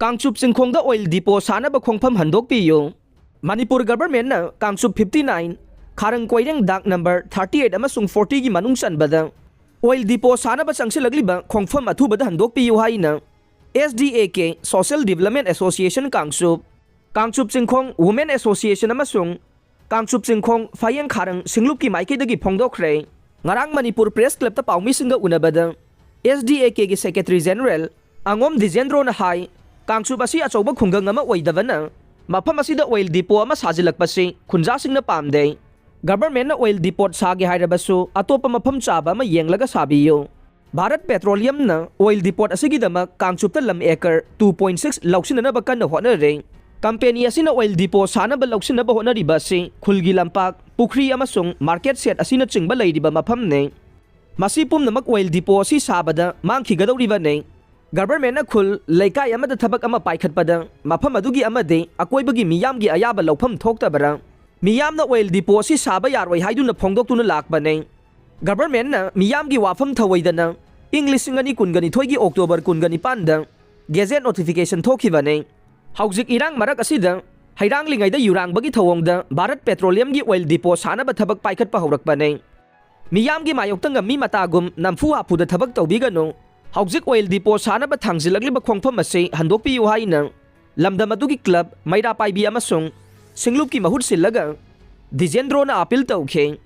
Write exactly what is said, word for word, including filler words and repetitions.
Kangchup ꯆꯤꯡꯈꯣꯡꯗ oil depot ꯁꯥꯅꯕ ꯈꯣꯡꯐꯝ ꯍꯟꯗꯣꯛꯄꯤꯌꯨ꯫ Manipur ꯒꯚꯔꯟꯃꯦꯟꯠꯅ Kangchup fifty nine, ꯈꯥꯔꯪ Koireng ꯗꯥꯛ number thirty eight ꯑꯃꯁꯨꯡ forty ꯒꯤ ꯃꯅꯨꯡ ꯆꯟꯕꯗ oil depot ꯁꯥꯅꯕ ꯆꯪꯁꯤꯜꯂꯛꯂꯤꯕ ꯈꯣꯡꯐꯝ ꯑꯊꯨꯕꯗ ꯍꯟꯗꯣꯛꯄꯤꯌꯨ ꯍꯥꯏꯅ S D A K, Social Development Association Kangchup, Kangchup ꯆꯤꯡꯈꯣꯡ Women Association ꯑꯃꯁꯨꯡ ꯀꯥꯡꯆꯨꯞ ꯆꯤꯡꯈꯣꯡ ꯐꯥꯌꯦꯡ ꯈꯥꯔꯪ ꯁꯤꯡꯂꯨꯞꯀꯤ ꯃꯥꯏꯀꯩꯗꯒꯤ ꯐꯣꯡꯗꯣꯛꯈ꯭ꯔꯦ꯫ ꯉꯔꯥꯡ ꯃꯅꯤꯄꯨꯔ ꯄ꯭ꯔꯦꯁ ꯀ꯭ꯂꯕꯇ ꯄꯥꯎꯃꯤꯁꯤꯡꯒ ꯎꯅꯕꯗ S D A K ꯒꯤ ꯁꯦꯀ꯭ꯔꯦꯇꯔꯤ ꯖꯦꯅꯔꯦꯜ ꯑꯉꯣꯝ ꯗꯤꯖꯦꯟꯗ꯭ꯔꯣꯅ ꯍꯥꯏ, ꯀꯥꯡꯆꯨꯞ ꯑꯁꯤ ꯑꯆꯧꯕ ꯈꯨꯡꯒꯪ ꯑꯃ ꯑꯣꯏꯗꯕꯅ ꯃꯐꯝ ꯑꯁꯤꯗ oil depot ꯑꯃ ꯁꯥꯖꯤꯜꯂꯛꯄꯁꯤ ꯈꯨꯟꯖꯥꯁꯤꯡꯅ ꯄꯥꯝꯗꯦ꯫ ꯒꯚꯔꯟꯃꯦꯟꯠꯅ oil depot ꯁꯥꯒꯦ ꯍꯥꯏꯔꯕꯁꯨ ꯑꯇꯣꯞꯄ ꯃꯐꯝ ꯆꯥꯕ ꯑꯃ ꯌꯦꯡꯂꯒ ꯁꯥꯕꯤꯌꯨ꯫ ꯚꯥꯔꯠ ꯄꯦꯇ꯭ꯔꯣꯂꯤꯌꯝꯅ oil depot ꯑꯁꯤꯒꯤꯗꯃꯛ ꯀꯥꯡꯆꯨꯞꯇ ꯂꯝ ꯑꯦꯀꯔ two point six ꯂꯧꯁꯤꯟꯅꯅꯕ ꯀꯟꯅ ꯍꯣꯠꯅꯔꯤ꯫ ꯀꯝꯄꯦꯅꯤ ꯑꯁꯤꯅ oil depot ꯁꯥꯅꯕ ꯂꯧꯁꯤꯟꯅꯕ ꯍꯣꯠꯅꯔꯤꯕ ꯑꯁꯤ ꯈꯨꯜꯒꯤ ꯂꯝꯄꯥꯛ, ꯄꯨꯈ꯭ꯔꯤ ꯑꯃꯁꯨꯡ market shed ꯑꯁꯤꯅꯆꯤꯡꯕ ꯂꯩꯔꯤꯕ ꯃꯐꯝꯅꯤ꯫ ꯃꯁꯤ ꯄꯨꯝꯅꯃꯛ oil depot ꯑꯁꯤ ꯁꯥꯕꯗ ꯃꯥꯡꯈꯤꯒꯗꯧꯔꯤꯕꯅꯤ꯫ ꯒꯚꯔꯟꯃꯦꯟꯠꯅ ꯈꯨꯜ, ꯂꯩꯀꯥꯏ ꯑꯃꯗ ꯊꯕꯛ ꯑꯃ ꯄꯥꯏꯈꯠꯄꯗ ꯃꯐꯝ ꯑꯗꯨꯒꯤ ꯑꯃꯗꯤ ꯑꯀꯣꯏꯕꯒꯤ ꯃꯤꯌꯥꯝꯒꯤ ꯑꯌꯥꯕ ꯂꯧꯐꯝ ꯊꯣꯛꯇꯕꯔꯥ? ꯃꯤꯌꯥꯝꯅ oil depot ꯑꯁꯤ ꯁꯥꯕ ꯌꯥꯔꯣꯏ ꯍꯥꯏꯗꯨꯅ ꯐꯣꯡꯗꯣꯛꯇꯨꯅ ꯂꯥꯛꯄꯅꯤ꯫ ꯒꯚꯔꯟꯃꯦꯟꯠꯅ ꯃꯤꯌꯥꯝꯒꯤ ꯋꯥꯐꯝ ꯊꯧꯑꯣꯏꯗꯅ ꯏꯪ ꯂꯤꯁꯤꯡ ꯑꯅꯤ ꯀꯨꯟꯒ ꯅꯤꯊꯣꯏꯒꯤ ꯑꯣꯛꯇꯣꯕꯔ ꯀꯨꯟꯒ ꯅꯤꯄꯥꯟꯗ ꯒꯦꯖꯦꯠ ꯅꯣꯇꯤꯐꯤꯀꯦꯁꯟ ꯊꯣꯛꯈꯤꯕꯅꯤ꯫ ꯍꯧꯖꯤꯛ ꯏꯔꯥꯡ ꯃꯔꯛ ꯑꯁꯤꯗ ꯍꯩꯔꯥꯡꯂꯤꯉꯩꯗ ꯌꯨꯔꯥꯡꯕꯒꯤ ꯊꯧꯑꯣꯡꯗ ꯚꯥꯔꯠ ꯄꯦꯇ꯭ꯔꯣꯂꯤꯌꯝꯒꯤ oil depot ꯁꯥꯅꯕ ꯊꯕꯛ ꯄꯥꯏꯈꯠꯄ ꯍꯧꯔꯛꯄꯅꯤ꯫ ꯃꯤꯌꯥꯝꯒꯤ ꯃꯥꯌꯣꯛꯇ ꯉꯝꯃꯤ ꯃꯇꯥꯒꯨꯝ ꯅꯝꯐꯨ ꯍꯥꯐꯨꯗ ꯊꯕꯛ ꯇꯧꯕꯤꯒꯅꯨ꯫ ꯍꯧꯖꯤꯛ oil depot ꯁꯥꯅꯕ ꯊꯥꯡꯖꯤꯜꯂꯛꯂꯤꯕ ꯈꯣꯡꯐꯝ ꯑꯁꯤ ꯍꯟꯗꯣꯛꯄꯤꯌꯨ ꯍꯥꯏꯅ ꯂꯝꯗꯝ ꯑꯗꯨꯒꯤ ꯀ꯭ꯂꯕ, ꯃꯩꯔꯥ ꯄꯥꯏꯕꯤ ꯑꯃꯁꯨꯡ ꯁꯤꯡꯂꯨꯞꯀꯤ ꯃꯍꯨꯠ ꯁꯤꯜꯂꯒ ꯗꯤꯖꯦꯟꯗ꯭ꯔꯣꯅ ꯑꯥꯄꯤꯜ ꯇꯧꯈꯤ꯫